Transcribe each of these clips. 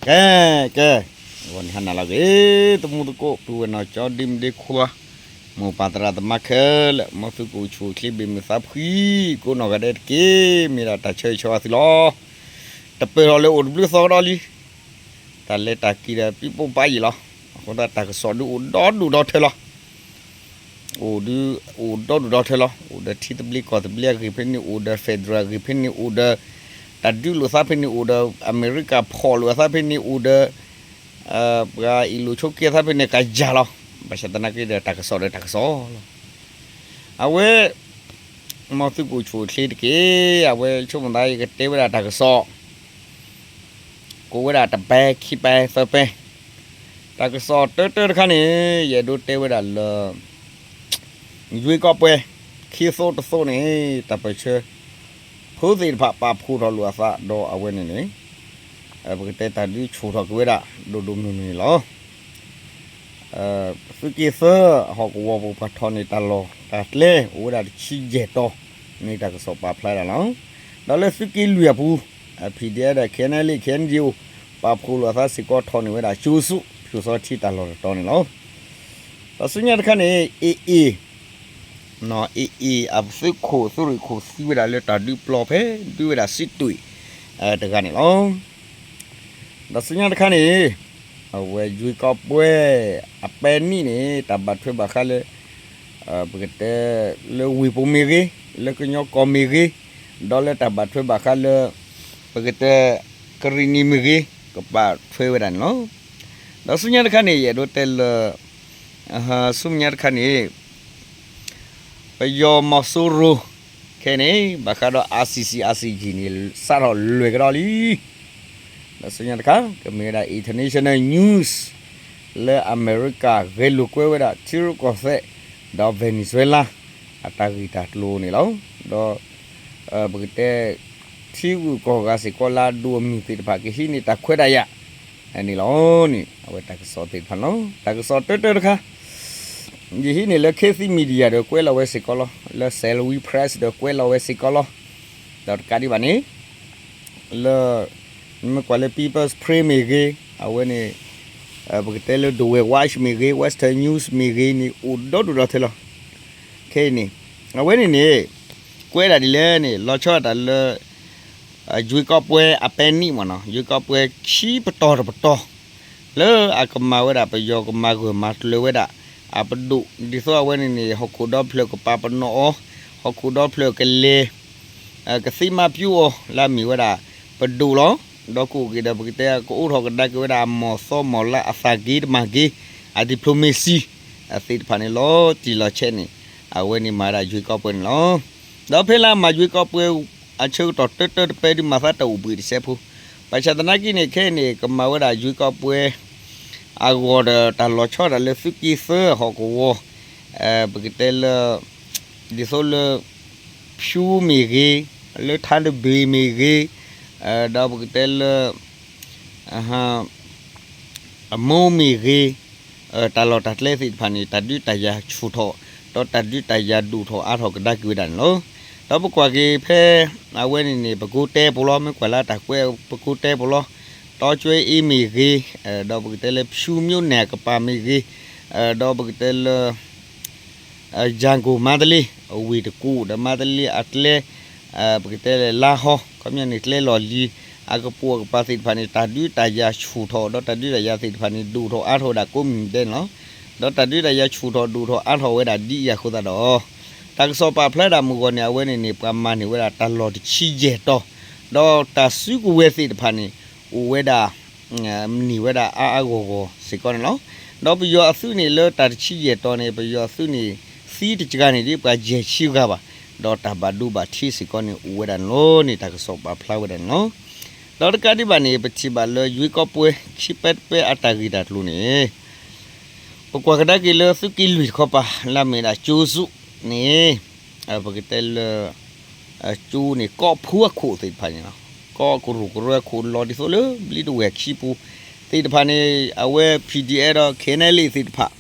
ကဲ, ကဲ, ဂီၤနံၤဟါနၤလီၤဂ့ၤ, သမူသကိး ပုၢ်ဝဲၢ်နီၢ်ကၠီ ဒ့မုၣ်ဒ့ခွါ, မိၢ်ပၢ်သရၣ်သမါခဲလၢာ်, မ်သုကအိၣ်ဆူၣ်အိၣ်ချ့ ဘၣ်မုာ်သးဖှံ, ကိးနီၢ်ဂၤဒဲးတက့ၢ်. မ့ၢ်ဒၣ်တၢ်ဆၢဂ့ၤဆၢဝါသုလီၤ. တပၢၢ်ထီၣ်လၢအိၣ်တဘျုးသီကဒီးလံ. တၢ်လဲၤတၢ်က့ၤဒီး ပံၣ်ပိၣ်ပာ်ယံာ်လီၤ. အဃိသတး တၢ်ကစီၣ်ဒုးအိၣ်ဒီဒူၣ်ဒီထၢလီၤ. အိၣ်ဒုး အိၣ်ဒီဒူၣ်ဒီထၢလီၤ. အိၣ်ဒီးထံသဘျ့ကီၢ်သဘျ့အဂ့ၢ်ဖဲန့ၣ်, အိၣ်ဒီး federal အဂ့ၢ်ဖဲန့ၣ်, အိၣ်ဒီး တၢ်ဒုးလိာ်သးဖဲန့ၣ်, အိၣ်ဒီး အမဲရကၤဖီၣ်လိာ်အသးဖဲန့ၣ်, အိၣ်ဒီး ပှၤအ့ၣ်လိာ်ဆိးက့အသးဖဲန့ၣ် ကယၤလီၤ. ဘၣ်ဆၣ်သနာ်က့ဒီး တၢ်ကစီၣ်ဒီးတၢ်ကစီၣ်လီၤ. အဝဲ မ်သုကအိၣ်ဆူၣ်အိၣ်ချ့တက့ၢ်. အဝဲဆိကမိၣ်သး ယကတဲဝဲဒၣ်တၢ်ကစီၣ် ကိးဝဲဒၣ်တပဲ ခံပဲ သၢပဲ. တၢ်ကစီၣ်တၢတၢတခါန့ၣ် ယအဲၣ်ဒိးတဲဝဲဒၣ်လၢ ရွေးကောက်ပွဲ ခံသိတသိန့ၣ် တၢ်ပၢၢ်ဆၢ ဖိသ့ၣ်တဖၣ်ပာ်ဖှိၣ်ထီၣ်လိာ်အသး ဒီးအဝဲန့ၣ်န့ၣ် ပကတဲတၢ်ဒုးဆူၣ်ထီၣ်က့ၤဝဲဒၣ် ဒိၣ်ဒိၣ်မုၢ်မုၢ်န့ၣ်လီၤ. သုးက့သၢ ဟီၣ်ကဝီၤပူၤ ပှၤထီၣ်န့ၢ်တၢ်လီၢ်တၢ်ကျဲ အိၣ်ဝဲဒၣ်တဆံယဲၢ်တီၤန့ၣ် တၢ်ကစီၣ်ပာ်ဖျါဒၣ်လီၤ. ဒီးလၢသုးက့လွံၢ်အပူၤ PDF ဒီး KNLA KNDO ပာ်ဖှိၣ်လိာ်အသးစ့ၢ်ကီး ထီၣ်န့ၢ်ဝဲဒၣ် ကၠိဆူၣ် ဖၠိၣ်စီထံတၢ်လီၢ်တတီၤန့ၣ်လီၤ. ဒီးဆူညါတခါန့ၣ် AA နီၢ် AA အသုးခိၣ်သုးရ့ၣ်ခိၣ်သံဝဲဒၣ်လၢတၢ်ဒုးပျီဖဲ ဒုးဝဲဒၣ်စံးတွ့ၣ် တဂၤန့ၣ်လီၤ. ဒီးဆူညါတခါန့ၣ် အဝဲရွေးကောက်ပွဲ အပဲနံၣ်န့ၣ် တၢ်ဘၣ်ထွဲဘၣ်ဃးလၢ ပကတဲလၢဝ့ၢ်ပူၤမ့ၢ်ဂ့ၤ, လၢကညီကီၢ်မ့ၢ်ဂ့ၤ, ဒီးလၢတၢ်ဘၣ်ထွဲဘၣ်ဃးလၢ ပကတဲ ကရံၣ်နံၣ်မ့ၢ်ဂ့ၤ ကဘၣ်ထွဲဝဲဒၣ်န့ၣ်လီၤ. ဒီးဆူညါတခါန့ၣ် ယအဲၣ်ဒိးတဲလၢ ဆူညါတခါန့ၣ် ပယီၤမီၤစိရိၤ ခဲအံၤန့ၣ် ဘၣ်ဃးဒီး ICC ICJ န့ၣ် စးထီၣ်လွဲၢ်ကဒီးလံ. ဒီးဆူညါတခါ ကမ့ၢ်ဝဲဒၣ် international news လၢအမဲရကၤဂဲၤလိာ်ကွဲဝဲဒၣ် ထံရူၢ်ကီၢ်သဲး ဒီး Venezuela အတၢ်ဂ့ၢ်တၢ်ကျိၤန့ၣ်လီၤ. ဒီး ပကတဲ ထံဂုၤကီၢ်ဂၤစ့ၢ်ကီးလၢအဒိၣ်အမုၢ်သ့ၣ်တဖၣ် ကဟံးန့ၢ်တၢ်ခွဲးတၢ်ယာ်န့ၣ်လီၤန့ၣ် အဝဲတၢ်ကစီၣ်သ့ၣ်တဖၣ်န့ၣ်လီၤ. တၢ်ကစီၣ်တၢတၢတခါ ယဟံးန့ၢ်လၢ Khit Thit Media ဒီးကွဲးလီၤဝဲစ့ၢ်ကီးလီၤ. လၢ Salween Press ဒီးကွဲးလီၤဝဲစ့ၢ်ကီးလီၤ. ဒီးတကးဒံးဘၣ်န့ၣ် လၢ မ့ၢ်ကွၢ်လၢ People's Spring မ့ၢ်ဂ့ၤ, အဝဲန့ၣ် ပကတဲလၢ Dawei Watch မ့ၢ်ဂ့ၤ, Western News မ့ၢ်ဂ့ၤန့ၣ် အိၣ်ဒီဒူၣ်ဒီထၢလီၤ. ခဲအံၤန့ၣ် အဝဲန့ၣ်န့ၣ် ကွဲးဒၣ်ဒ်လဲၣ်န့ၣ် လီၤဆီဒၣ်တၢ်လၢ ရွေးကောက်ပွဲ အပဲနံၣ်မ့ၢ်နီၤ, ရွေးကောက်ပွဲ ခံပတီၢ်တပတီၢ် လၢအကမၤဝဲဒၣ် ပယီၤကမၤဂၢၢ်မၤကျၢၤဝဲဒၣ် အပဒိၣ် ဒ်သိးအဝဲန့ၣ်န့ၣ် ဟီၣ်ခိၣ်ဒီဖျၢၣ်ကပာ်ပနီၣ်အီၤ, ဟီၣ်ခိၣ်ဒီဖျၢၣ်ကလဲၤ ကသ့မၤပျူအီၤ လၢအမ့ၢ်ဝဲဒၣ် ပဒိၣ်လီၤ. ဒီးကအိၣ်က့ၤဒီး ပကတဲ ကအိးထီၣ်ကဒါက့ၤဝဲဒၣ် အမီၢ်သီမီၢ်လါ အသးက့ၤတမၤက့ၤ အ diplomacy သ့ၣ်တဖၣ်န့ၣ် လီၤတံၢ်လီၤဆဲးန့ၣ် အဝဲန့ၣ်မၤဝဲဒၣ် ရွေးကောက်ပွဲ န့ၣ်လီၤ. ဒီးဖဲလၢအမၤ ရွေးကောက်ပွဲ အဆၢကတီၢ်တၢတၢတပဲ ဒုးမၤသးတအိၣ်ဘှံးတစဲးဖိ, ဘၣ်ဆၣ်သနာ်က့န့ၣ် ခဲအံၤန့ၣ် ကမၤဝဲဒၣ် ရွေးကောက်ပွဲ အဂီၢ်ဒီး တၢ်လီၤဆီဒၣ်တၢ်လၢ သုးက့သၢဟီၣ်ကဝီၤ ပကတဲလၢ ဒ်သိးလၢ ဖြူမ့ၢ်ဂ့ၤ, လၢထါတဘ့ၣ်မ့ၢ်ဂ့ၤ, ဒီးပကတဲလၢ အမိၢ်မ့ၢ်ဂ့ၤ, တၢ်လီၢ်တၢ်ကျဲသ့ၣ်တဖၣ်န့ၣ် တၢ်ဒုးတၢ်ယၤဆူၣ်ထီၣ် ဒီးတၢ်ဒုးတၢ်ယၤဒိၣ်ထီၣ်အါထီၣ်ကဒါက့ၤဝဲဒၣ်န့ၣ်လီၤ. ဒီးပကွၢ်က့ၤဖဲ အဝဲန့ၣ်န့ၣ် ပဲခူးတိုင်းပူၤလီၤ, မ့ၢ်ကွၢ်လၢတၢ်ကွဲး ပဲခူးတိုင်းပူၤလီၤ, တီကၠွဲအ့မ့ၢ်ဂ့ၤ, ဒီးပကတဲလၢ ဖြူမြို့နယ် အကပၤမ့ၢ်ဂ့ၤ, ဒီးပကတဲလၢ ရန်ကုန် မန္တလေး အဝ့ၢ်တကူၣ် ဒီး မန္တလေး အကျဲ ပကတဲလၢ လါဟီ ခီပညီန့ၣ် ကျဲလီၢ်လံၤ အကပိာ်အကပၤသ့ၣ်တဖၣ်န့ၣ် တၢ်ဒုးတၢ်ယၤဆူၣ်ထီၣ် ဒီးတၢ်ဒုးတၢ်ယၤသ့ၣ်တဖၣ်န့ၣ် ဒိၣ်ထီၣ်အါထီၣ်ဝဲဒၣ်ကိးမုၢ်ဒဲးန့ၣ်လီၤ. ဒီးတၢ်ဒုးတၢ်ယၤဆူၣ်ထီၣ်ဒိၣ်ထီၣ်အါထီၣ်ဝဲဒၣ်ဒ်အံၤအဃိသတးဒီး တၢ်ကစီၣ်ပာ်ဖျါဒၣ်မုၢ်ဂီၢ်န့ၣ် အဝဲန့ၣ်န့ၣ် ပှၤမၤန့ၢ်ဝဲဒၣ်တၢ်လီၢ်တဆံယဲၢ်တီၤ, ဒီးတၢ်စုကဝဲၤသ့ၣ်တဖၣ်န့ၣ် အိၣ်ဝဲဒၣ် န့ၢ်ဝဲဒၣ်အါအါဂီၢ်ဂီၢ်စ့ၢ်ကီးန့ၣ်လီၤ. ဒီးပယီၤအသုးန့ၣ် လၢတၢ်တဆံယဲၢ်တီၤန့ၣ် ပယီၤအသုးန့ၣ် သံတစှၤန့ၣ် ဒ်ပှၤယဲၢ်ဆံဂၤဘၣ်, ဒီးတၢ်ဘၣ်ဒိဘၣ်ထံးစ့ၢ်ကီးန့ၣ် အိၣ်ဝဲဒၣ်န့ၣ်လီၤန့ၣ် တၢ်ကစီၣ်ပာ်ဖျါဝဲဒၣ်န့ၣ်လီၤ. ဒီးတကးဒံးဘၣ်န့ၣ် ပထံၣ်ဘၣ်လၢ ရွေးကောက်ပွဲ ခံပဲတပဲအတၢ်ဂ့ၢ်တၢ်ကျိၤန့ၣ် ပကွၢ်ကဒါက့ၤလၢသုးက့လွံၢ်တခီပၤ လၢအမ့ၢ်ဒၣ်ကၠိဆူၣ်န့ၣ် ပကတဲလၢ ကၠိန့ၣ် ကီၢ်ဖုအခိၣ်သ့ၣ်တဖၣ်န့ၣ်လီၤ. ကီၢ်ကရူၢ်ကရၢခိၣ်လီၤဒ်သိးလၢ ဘျံးတဝဲၢ်ခံပူၤသ့ၣ်တဖၣ်န့ၣ် အဝဲ PDF ဒီး KNLA သ့ၣ်တဖၣ်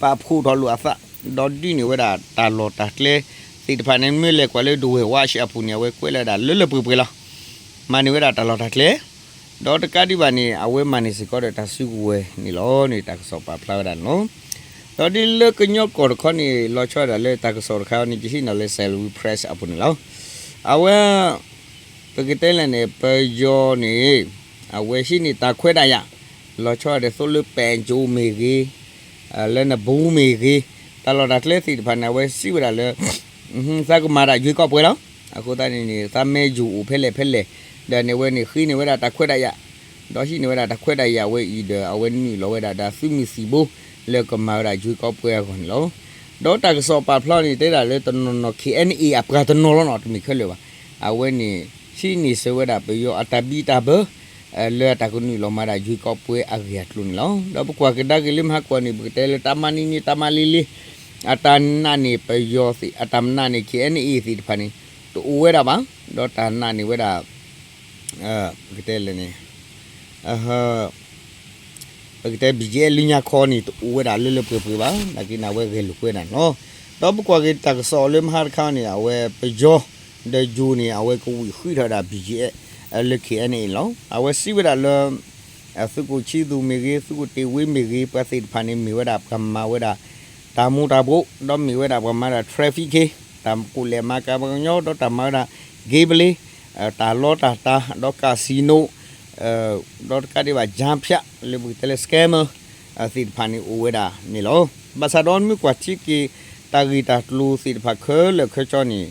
ပာ်ဖှိၣ်ထီၣ်လိာ်အသး ဒီးဒုးန့ၢ်ဝဲဒၣ်တၢ်လီၢ်တၢ်ကျဲသ့ၣ်တဖၣ်န့ၣ် မ့ၢ်လဲၤကွၢ်လၢ ဒဝဲၢ်ဝါရှ်အပူၤန့ၣ် အဝဲကွဲးလီၤဝဲဒၣ်လၢလၢပှဲၤပှဲၤလီၤ. မၤန့ၢ်ဝဲဒၣ်တၢ်လီၢ်တၢ်ကျဲ ဒီးတကးဒံးဘၣ်န့ၣ် အဝဲမၤန့ၢ်စ့ၢ်ကီးဒီးတၢ်စုကဝဲၤန့ၣ်လီၤန့ၣ် တၢ်ကစီၣ်ပာ်ဖျါဝဲဒၣ်န့ၣ်လီၤ. ဒီးဒ်လၢကညီကီၢ်တခီန့ၣ် လီၤဆီဒၣ်တၢ်လၢတၢ်ကစီၣ်တခါန့ၣ် ယဟံးန့ၢ်လၢ Salween Press အပူၤန့ၣ်လီၤ. အဝဲ ပကတဲလဲၣ်န့ၣ် ပယီၤန့ၣ် အဝဲဟံးန့ၢ်တၢ်ခွဲးတၢ်ယာ် လီၤဆီဒၣ်တၢ်သိးလၢပဲာ်ကၠိမ့ၢ်ဂ့ၤ လၢနဘူးမ့ၢ်ဂ့ၤ တၢ်လီၢ်တၢ်ကျဲသ့ၣ်တဖၣ်န့ၣ် အဝဲစံးဝဲဒၣ်လၢ သးကမၤတၢ်ယွ့ကီးပှဲၤလီၤ. အဃိသတးန့ၣ်န့ၣ် သးမ့ၢ်ယိၤအိၣ်ဖဲလဲၣ်ဖဲလဲၣ် ဒီးန့ၣ်အဝဲန့ၣ် ဃ့န့ၢ်ဝဲဒၣ်တၢ်ခွဲးတၢ်ယာ် ဒီးဟံးန့ၢ်ဝဲဒၣ်တၢ်ခွဲးတၢ်ယာ်ဝဲအံၤဒီး အဝဲနုာ်လီၤဝဲဒၣ်ဒီးသုးမုၢ်သံၣ်ဘိ လၢကမၤဝဲဒၣ်ယွ့ကီးပှဲၤအဂီၢ်န့ၣ်လီၤ. ဒီးတၢ်ကစီၣ်ပာ်ဖျါန့ၣ် တဲဒၣ်လၢတနီၤနီၤ KNA အပှၤတနီၤလီၤနီၤ တမ့ၢ်ခဲလၢာ်ဘၣ်. အဝဲန့ၣ် ဟံးန့ၢ်စၢၤဝဲဒၣ်ပယီၤအတၢ်ဘံၣ်တၢ်ဘၢ လၢအတၢ်ကနုာ်လီၤမၤဒၣ်ယွ့ကီးပှဲၤအဂ့ၢ်အကျိၤန့ၣ်လီၤ. ဒီးပကွၢ်ကဒါက့ၤလၢမဟါကွၢ်န့ၣ် ပကတဲလၢတၢ်မၤနံၤန့ၣ် တၢ်မၤလံၤလံၤ အတၢ်နာ်န့ၢ်ပယီၤသ့ၣ် အတၢ်နာ်န့ၢ် KNA သ့ၣ်တဖၣ်န့ၣ် တအိၣ်ဝဲဒၣ်ဘၣ်. ဒီးတၢ်နာ်န့ၢ်ဝဲဒၣ် ပကတဲလဲၣ်န့ၣ် ပကတဲ BGF လၢညါခီန့ၣ် တအိၣ်ဝဲဒၣ်လၢလၢပှဲၤပှဲၤဘၣ်. နာ်က့န့ၣ် အဝဲဂဲၤလိာ်ကွဲဒၣ်န့ၣ်လီၤ. ဒီးပကွၢ်က့ၤတၢ်ကစီၣ်လၢမဟါတခါန့ၣ် အဝဲပယီၤ ဒီးယိၤန့ၣ် အဝဲကဝံၣ်ဃုထီၣ်ဝဲဒၣ် BGF လၢ KNA န့ၣ်လီၤ. အဝဲစံးဝဲဒၣ်လၢ သုးခိၣ်ဆံသူၣ်မ့ၢ်ဂ့ၤ သုးခိၣ်တ့ၢ်ဝ့မ့ၢ်ဂ့ၤ ပှၤသ့ၣ်တဖၣ်န့ၣ် မ့ၢ်ဝဲဒၣ်ပှၤမၤဝဲဒၣ် တၢ်မူၤတၢ်ဘှီး ဒီးမ့ၢ်ဝဲဒၣ်ပှၤမၤဒၣ် trafficking တၢ်ကိးလဲၣ်မၤကၤပှၤကညီ ဒီးတၢ်မၤဝဲဒၣ် gambling တၢ်လီတၢ်တၤ ဒီး casino ဒီးတကးဒံးဘၣ် ယါဖၠး လၢပကတဲလၢ scammer သ့ၣ်တဖၣ်န့ၣ်အိၣ်ဝဲဒၣ်န့ၣ်လီၤ. ဘၣ်ဆၣ်ဒီးမ့ၢ်ကွၢ်ထံက့ၤ တၢ်ဂ့ၢ်တၢ်ကျိၤသ့ၣ်တဖၣ်ခဲလၢာ်ခဲဆ့န့ၣ်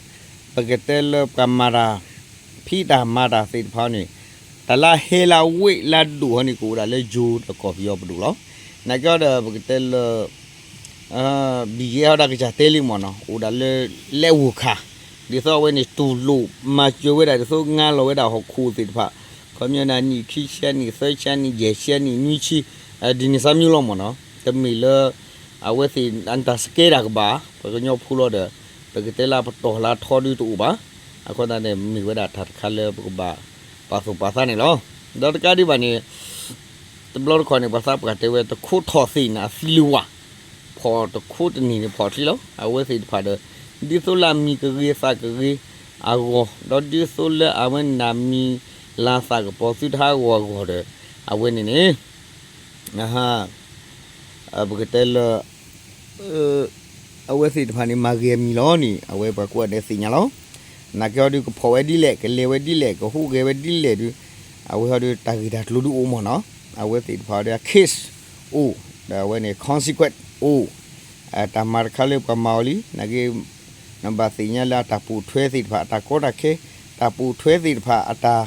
ပကတဲလၢပှၤမၤတၢ် ဖံးတၢ်မၤတၢ်သ့ၣ်တဖၣ်န့ၣ် တၢ်လၢဟဲလၢဝ့ၢ်လၢဒိၣ်ဟီန့ၣ် ကအိၣ်ဝဲဒၣ်လၢယိၤဒီးကီၢ်ပယီၤပဒိၣ်လီၤ. နာ်က့ဒီးပကတဲလၢ ဘံၣ်ယဲဟီဒၣ်ကစၢ်တဲလံမ့ၢ်နီၤ အိၣ်ဒၣ်လၢ လဲၤဝိၤခး ဒ်သိးအဝဲန့ၣ် တူၢ်လိာ်မၤစၢၤဝဲဒၣ် ဒ်သိးငါလီၤဝဲဒၣ်ဟီၣ်ခိၣ်သ့ၣ်တဖၣ် ခီပညီန့ၣ် နံၣ်ခံဆံနံၣ်သၢဆံနံၣ်ယဲၢ်ဆံနံၣ်နွံဆံ ဒ်န့ၣ်စၢ်မံၤလီၤမ့ၢ်နီၤ တမ့ၢ်လၢ အဝဲသ့ၣ်အတၢ်စကဲတၢ်ကဘၣ် ပှၤကညီဖိလီၤဒီး ပကတဲလၢပတီၢ်လၢထီဒုတအိၣ်ဘၣ်. အဃိသတးန့ၣ် မ့ၢ်ဝဲဒၣ်တၢ်တခါလၢပကဘၣ်ပာ်သူၣ်ပာ်သးန့ၣ်လီၤ. ဒီးတကးဒံးဘၣ်န့ၣ် တဘျီတခီၣ်န့ၣ် ပှၤသးပှၢ်တဲဝဲ တခိးထီၣ်သ့ၣ်န့ၣ်အသံလၢဝၢ်, ဖီၣ်တခိးတနံၣ်န့ၣ်ဖီၣ်ချံလီၤ. အဝဲသ့ၣ်တဖၣ်ဒီး ဒ်သိးလၢအမံၤကဂ့ၤသးကဂ့ၤအဂီၢ်, ဒီးဒ်သိးလၢအဝဲန့ၣ်မံၤလၤသးကပီၤသုတဟးဂီၤအဂီၢ်ဒီး အဝဲန့ၣ်န့ၣ် ပကတဲလၢ အဝဲသ့ၣ်တဖၣ်န့ၣ် မၤဂ့ၤအမံၤလီၤန့ၣ် အဝဲပှၤကိးဂၤဒဲးသ့ၣ်ညါလီၤ. နာ်က့ဟီဒုး ကဖီၣ်ဝဲဒ်လဲၣ်, ကလဲၤဝဲဒ်လဲၣ်, ကဟူးဂဲၤဝဲဒ်လဲၣ်ဒုး အဝဲဟီဒုး တၢ်ဂ့ၢ်တၢ်ကျိၤဒုးအိၣ်မ့ၢ်နီၤ. အဝဲသ့ၣ်တဖၣ်ဟီဒုး အ case အိၣ်, ဒီးအဝဲန့ၣ် consequence အိၣ်, တၢ်မၤတခါလၢပှၤမၤအီၤလံ. နာ်က့ နဘၣ်သ့ၣ်ညါလၢအတၢ်ပိာ်ထွဲသ့ၣ်တဖၣ် အတၢ်ကီတၢ်ခဲ, တၢ်ပိာ်ထွဲသ့ၣ်တဖၣ် အတၢ်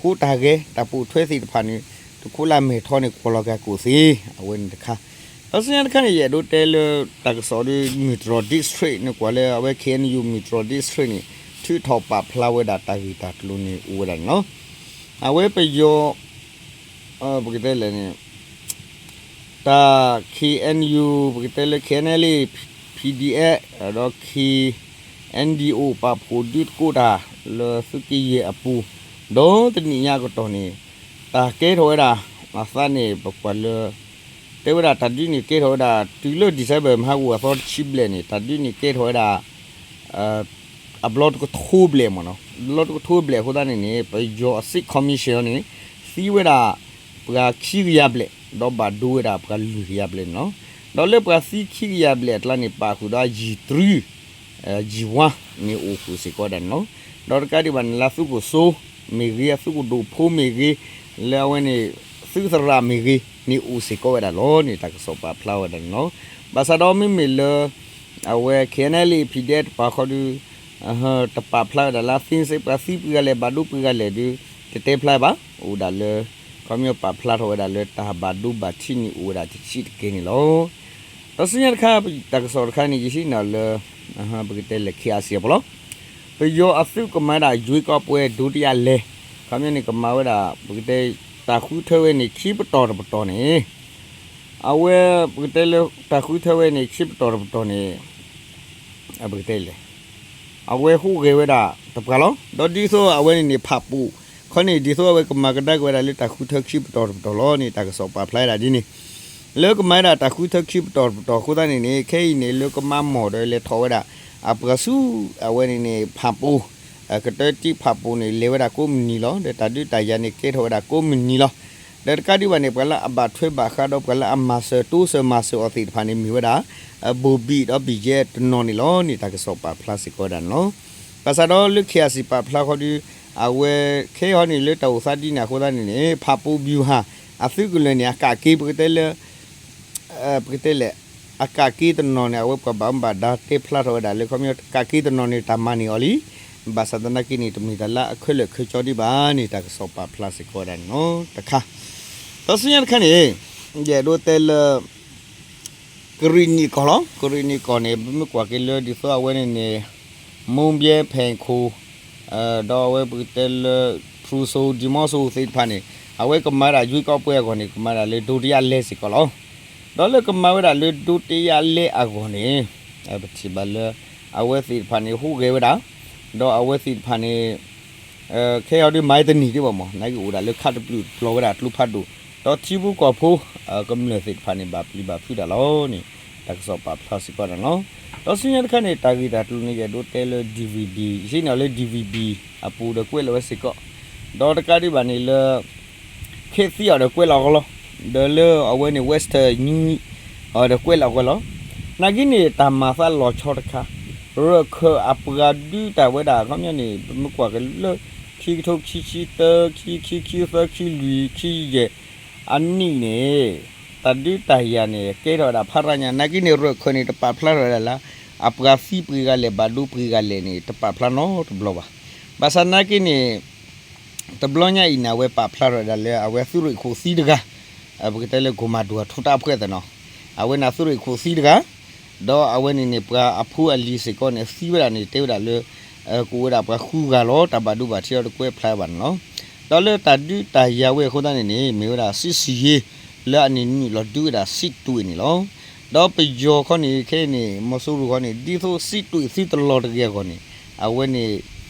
ဟူးတၢ်ဂဲၤ, တၢ်ပိာ်ထွဲသ့ၣ်တဖၣ်န့ၣ် တခိးလၢအမဲာ်ထီန့ၣ် ကွၢ်လီၤက့ၤအကိၣ်သ့, အဝဲန့ၣ်တခါ ဒီးဆူညါတခါန့ၣ် ယအဲၣ်ဒိးတဲလၢတၢ်ကစီၣ်ဒီး မုၢ်တြီၢ် district န့ၣ် ကွၢ်လၢအဝဲ K N U မုၢ်တြီၢ် district န့ၣ် ထုးထီၣ်ပာ်ဖျါဝဲဒၣ်တၢ်ဂ့ၢ်တၢ်ကျိၤန့ၣ်အိၣ်ဝဲဒၣ်န့ၣ်လီၤ. အဝဲပယီၤ ပကတဲလဲၣ်န့ၣ် တၢ် K N U ပကတဲလၢ K N L A P D F ဒီး K N D O ပာ်ဖှိၣ်ဒုးသကိးတၢ်လၢသုးက့ယဲၢ်အပူၤ ဒီးတနံၣ်ညါကတီၢ်န့ၣ် တၢ်ကဲထီၣ်ဝဲဒၣ် အသးန့ၣ် ပကွၢ်လၢ တဲဝဲဒၣ်တၢ်ဒုးန့ၣ်ကဲထီၣ်ဝဲဒၣ် တုၤလၢ December မဟါဂီၤအသီတဆံဘျဲၣ်န့ၣ် တၢ်ဒုးန့ၣ်ကဲထီၣ်ဝဲဒၣ် အဘျီတကထိဘျဲၣ်မ့ၢ်နီၤ, ဘျီတကထိဘျဲၣ်အဃိသတးန့ၣ်န့ၣ် ပယီၤအ စစ် commission န့ၣ် သံဝဲဒၣ် ပှၤခံကယၤဘျဲၣ် ဒီးဘၣ်ဒိဝဲဒၣ်ပှၤလွံၢ်ကယၤဘျဲၣ်န့ၣ်လီၤ. ဒီးလၢပှၤသံခံကယၤဘျဲၣ်အကျါန့ၣ် ပာ်ဃုာ်ဒီးယံာ်တြူ ယံာ်ဝါန့ၣ်အိၣ်ဃုာ်စ့ၢ်ကီးဝဲဒၣ်န့ၣ်လီၤ. ဒီးတကးဒံးဘၣ်န့ၣ် လၢသုးခိၣ်စိမ့ၢ်ဂ့ၤ အသုးခိၣ်ဒိၣ်ဖိမ့ၢ်ဂ့ၤ လၢအဝဲန့ၣ် သုးသရၣ်မ့ၢ်ဂ့ၤန့ၣ်အိၣ်စ့ၢ်ကီးဝဲဒၣ်လီၤန့ၣ် တၢ်ကစီၣ်ပာ်ဖျါဝဲဒၣ်န့ၣ်လီၤ. ဘၣ်ဆၣ်ဒီးမ့မ့ၢ်လၢ အဝဲ K N L A P D F တပာ်ဃီဒီး တပာ်ဖျါဝဲဒၣ်လၢ သ့စ့ၢ် ပှၤသံပှဲၤဂၤလဲၣ် ဘၣ်ဒိပှဲၤဂၤလဲၣ်ဒီး တတဲဖျါဘၣ်. အိၣ်ဒၣ်လၢ ခီပညီပာ်ဖျါထီၣ်ဝဲဒၣ်လၢတၢ်ဘၣ်ဒိဘၣ်ထံးန့ၣ်အိၣ်ဝဲဒၣ်တဆံးတက့ၢ်န့ၣ်လီၤ. ဒီးဆူညါတခါ တၢ်ကစီၣ်တခါန့ၣ် ယဟံးန့ၢ်လၢ ပကတဲလဲၣ် K R C အပူၤလီၤ. ပယီၤအသုးကမၤဒၣ်ယွ့ကီးပှဲၤဒိတယၢ်လဲၣ်, ခီပညီန့ၣ် ကမၤဝဲဒၣ် ပကတဲ တၢ်ဃုထၢဝဲန့ၣ် ခံပတီၢ်တပတီၢ်န့ၣ် အဝဲ ပကတဲလၢတၢ်ဃုထၢဝဲန့ၣ် ခံပတီၢ်တပတီၢ်န့ၣ် ပကတဲလဲၣ် အဝဲဟူးဂဲၤဝဲဒၣ်တပှၤလီၤ. ဒီးဒ်သိးအဝဲန့ၣ်န့ၣ် ဖးပူၤ ခီန့ၣ် ဒ်သိးအဝဲကမၤကဒါက့ၤဝဲဒၣ်လၢတၢ်ဃုထၢခံပတီၢ်တပတီၢ်လီၤန့ၣ် တၢ်ကစီၣ်ပာ်ဖျါဝဲဒၣ်ဒ်န့ၣ် လၢကမၤဝဲဒၣ်တၢ်ဃုထၢခံပတီၢ်တပတီၢ်အဃိသတးန့ၣ်န့ၣ် ခဲအံၤန့ၣ် လၢကမၤမီၢ်ဒီးလဲၤထီၣ်ဝဲဒၣ် အပှၤဆူ အဝဲန့ၣ်န့ၣ် ဖးပူၤ ကတၢၢ်တံၢ်ဖးပိၤန့ၣ် လဲၤဝဲဒၣ်ကိးမုၢ်နံၤလီၤ. ဒီးတၢ်ဒုးတၢ်ယၤန့ၣ် ကဲထီၣ်ဝဲဒၣ်ကိးမုၢ်နံၤလီၤ. ဒီးတကးဒံးဘၣ်န့ၣ် ပှၤလၢအဘၣ်ထွဲဘၣ်ဃးဒီး ပှၤလၢအမၤစၢၤတိစၢၤမၤစၢၤအီၤသ့ၣ်တဖၣ်န့ၣ် မ့ၢ်ဝဲဒၣ် ဘိၣ်ဘံၣ်ဒီးဘံၣ်ယဲတနီၤန့ၣ်လီၤန့ၣ် တၢ်ကစီၣ်ပာ်ဖျါစ့ၢ်ကီးဝဲဒၣ်န့ၣ်လီၤ. ဘၣ်ဆၣ်ဒီးလၢ ခ့ၣ်အါစံၣ် ပာ်ဖျါဃီဒီး အဝဲခဲအံၤန့ၣ် လၢတၢ်အိၣ်သးဒ်န့ၣ်အဃိသတးန့ၣ်န့ၣ် ဖးပိၤဘံၣ်ဟၣ် အသုးကလၢၤန့ၣ် အကးက့ၤပကတဲလၢ ပကတဲလဲၣ် အကးက့ၤတနီၤန့ၣ် အဝဲပှၤဘၣ်မူဘၣ်ဒါတဲဖျါထီၣ်ဝဲဒၣ်လၢ ခီပညီ ကးက့ၤတနီၤန့ၣ် တၢ်မၤန့ၢ်အီၤလံ. ဘၣ်ဆၣ်သနာ်က့န့ၣ် တမ့ၢ်တၢ်လၢအခဲလၢာ်ခဲဆ့ဒံးဘၣ်န့ၣ် တၢ်ကစီၣ်ပာ်ဖျါစ့ၢ်ကီးဝဲဒၣ်န့ၣ်လီၤ. တခါ ဒီးဆူညါတခါန့ၣ် ယအဲၣ်ဒိးတဲလၢ ကရံၣ်နံၣ်ကီၢ်လီၤ. ကရံၣ်နံၣ်ကီၢ်န့ၣ် ပမ့ၢ်ကွၢ်က့ၤလၢဒ်သိးအဝဲန့ၣ်န့ၣ် မိၢ်ဘဲဖဲၣ်ခိၣ် ဒီးအဝဲပကတဲလၢ ဖရူစိၤ ဒံမီစိၤသ့ၣ်တဖၣ်န့ၣ် အဝဲကမၤဒၣ်ယွံကီးပှဲၤအဂီၢ်န့ၣ် ကမၤဒၣ်လၢဒိတယၢ်လဲစ့ၢ်ကီးလီၤ. ဒီးလၢကမၤဝဲဒၣ်လၢဒိတယၢ်လဲအဂီၢ်န့ၣ် ပထံၣ်ဘၣ်လၢ အဝဲသ့ၣ်တဖၣ်န့ၣ် ဟူးဂဲၤဝဲဒၣ် ဒီးအဝဲသ့ၣ်တဖၣ်န့ၣ် ခဲအံၤဒုးမၤတနံၤဒံးဘၣ်မး နာ်က့အိၣ်ဒၣ်လၢခးတပျုာ်တပျီၤဝဲဒၣ်ကျိဖးဒိၣ် ဒီးထံဖိကီၢ်ဖိ ကမျၢၢ်သ့ၣ်တဖၣ်န့ၣ် ဘၣ်ပျံၤဘၣ်ဖုးတၢ်လီၤန့ၣ် တၢ်ကစီၣ်ပာ်ဖျါစ့ၢ်ကီးန့ၣ်လီၤ. ဒီးဆူညါတခါန့ၣ် တၢ်ဂ့ၢ်တၢ်ကျိၤန့ၣ် ယအဲၣ်ဒိးတဲလၢ DVB ယဆ့ၣ်နီၤလၢ DVB အပူၤဒီးကွဲးလီၤဝဲစ့ၢ်ကီး ဒီးတကးဒံးဘၣ်န့ၣ်လၢ ခ့သံအီၤဒီးကွဲးလီၤအီၤလီၤ. ဒီးလၢအဝဲန့ၣ် Western News အီၤဒီးကွဲးလီၤအီၤလီၤ. နာ်က့န့ၣ် တၢ်မၤသးလီၤဆီတခါ ရၢၢ်ခၢၣ်အပှၤဒုးတၢ်ဝဲဒၣ် ခီပညီန့ၣ် ပမ့ၢ်ကွၢ်က့ၤလၢ ခံကထိခံဆံသၢ ခံဆံခံ ခံဆံသၢ ခံဆံလွံၢ် ခံဆံယဲၢ် အနံၣ်န့ၣ် တၢ်ဒုးတၢ်ယၤန့ၣ် ကဲထီၣ်ဝဲဒၣ်ဖးရါညါ နာ်က့န့ၣ် ရၢၢ်ခၢၣ်န့ၣ် တပာ်ဖျါထီၣ်ဝဲဒၣ်လၢ အပှၤသံပှဲၤဂၤလဲၣ် ဘၣ်ဒိပှဲၤဂၤလဲၣ်န့ၣ် တပာ်ဖျါနီတဘျီဘၣ်. ဘၣ်ဆၣ်နာ်က့န့ၣ် တဘျီညါအံၤန့ၣ် အဝဲပာ်ဖျါထီၣ်ဝဲဒၣ်လၢ အဝဲသုးရ့ၣ်ခိၣ်သံတဂၤ ပကတဲလၢ ကိၣ်မၤဒိၣ်အထူးတပ်ဖွဲ့သ့ၣ်နီၤ အဝဲန့ၣ်သုးရ့ၣ်ခိၣ်သံတဂၤ ဒီးအဝဲန့ၣ်န့ၣ် ပှၤအဖိအလံၤစ့ၢ်ကီးန့ၣ် သံဝဲဒၣ်န့ၣ် တဲဝဲဒၣ်လၢ ကအိၣ်ဝဲဒၣ်ပှၤဃုဂၤလီၤ တၢ်ဘၣ်ဒိဘၣ်ထံးအီၤတကွဲးဖျါဘၣ်န့ၣ်လီၤ. ဒီးလၢတၢ်ဒုးတၢ်ယၤဝဲအဃိသတးန့ၣ်န့ၣ် မ့ၢ်ဝဲဒၣ် စစ်ဆင်ရေး လၢအန့ၣ်နုာ်လီၤဒုးဝဲဒၣ် စစ်တွေ န့ၣ်လီၤ. ဒီးပယီၤခီန့ၣ် ခဲအံၤန့ၣ် မီၤစိရိၤခီန့ၣ် ဒ်သိး စစ်တွေ သုတလီၤတဂ့ၤအဂီၢ်န့ၣ် အဝဲန့ၣ်